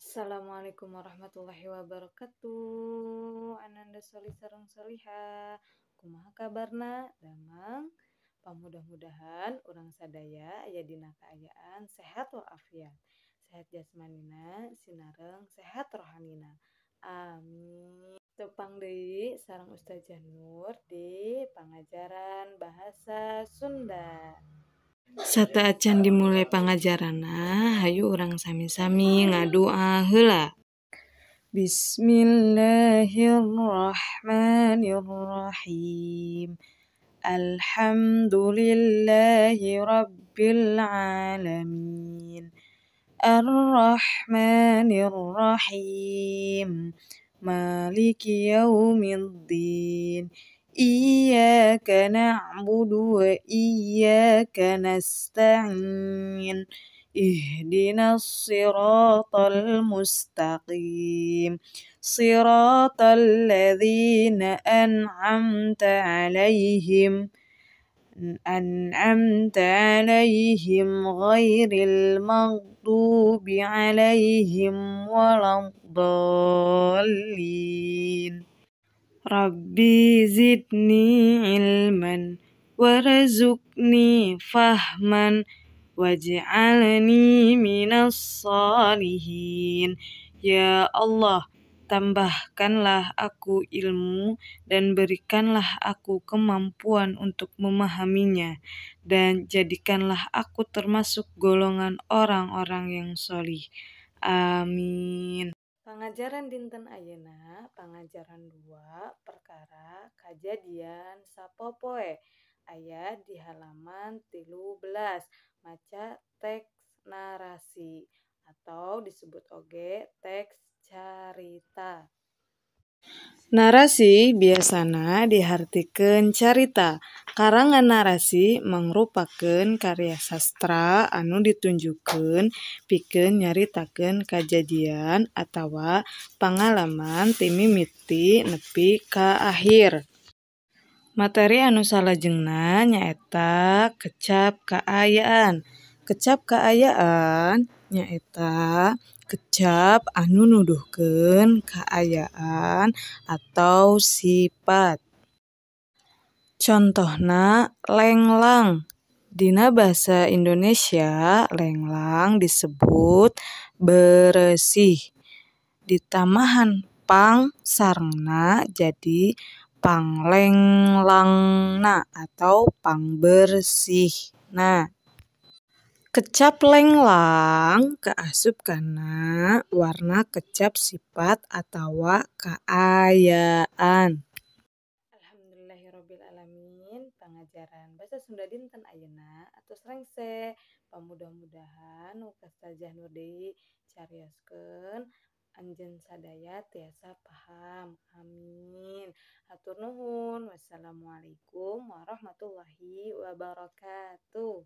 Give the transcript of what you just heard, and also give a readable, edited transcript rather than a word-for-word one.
Assalamualaikum warahmatullahi wabarakatuh. Ananda solih sareng solihah, kumaha kabarna? Damang. Pamudah-mudahan urang sadaya aya dina kaayaan sehat walafiat, sehat jasmanina sinareng sehat rohanina. Amin. Tepang deui sareng Ustazah Nur di pangajaran bahasa Sunda. Sateuacan dimulai pangajaranna, hayu urang sami-sami ngadua heula. Bismillahirrahmanirrahim. Alhamdulillahi rabbil alamin. Arrahmanirrahim. Maliki yaumiddin. Iyyaka na'budu wa iyyaka nasta'in. Ihdinas siratal mustaqim. Siratal ladzina an'amta 'alaihim ghairil maghdubi 'alaihim waladdallin. Rabbi zidni ilman warzuqni fahman waj'alni minas sholihin. Ya Allah, tambahkanlah aku ilmu dan berikanlah aku kemampuan untuk memahaminya, dan jadikanlah aku termasuk golongan orang-orang yang sholih. Amin. Pangajaran dinten ayeuna, pangajaran 2 perkara kajadian sapopoe, aya di halaman 13, maca teks narasi atau disebut oge teks carita. Narasi biasana dihartikeun carita. Karangan narasi mangrupakeun karya sastra anu ditunjukkeun pikeun nyaritakeun kajadian atawa pangalaman ti mimiti nepi ka akhir. Materi anu salajengna nyaeta kecap kaayaan. Kecap kaayaan nyaeta kecap anu nuduhkeun kaayaan atau sifat. Contohna lenglang. Dina bahasa Indonesia lenglang disebut beresih. Ditamahan pang sarengna jadi panglenglangna atau pangbersihna. Kecap lenglang kaasup kana warna kecap sifat atawa kaayaan. Alhamdulillahirabbil alamin, pangajaran bahasa Sunda dinten ayeuna atos rengse. Pamudah-mudahan Ustazah Nur deui carioskeun anjeun sadaya tiasa paham. Amin. Hatur nuhun. Wassalamualaikum warahmatullahi wabarakatuh.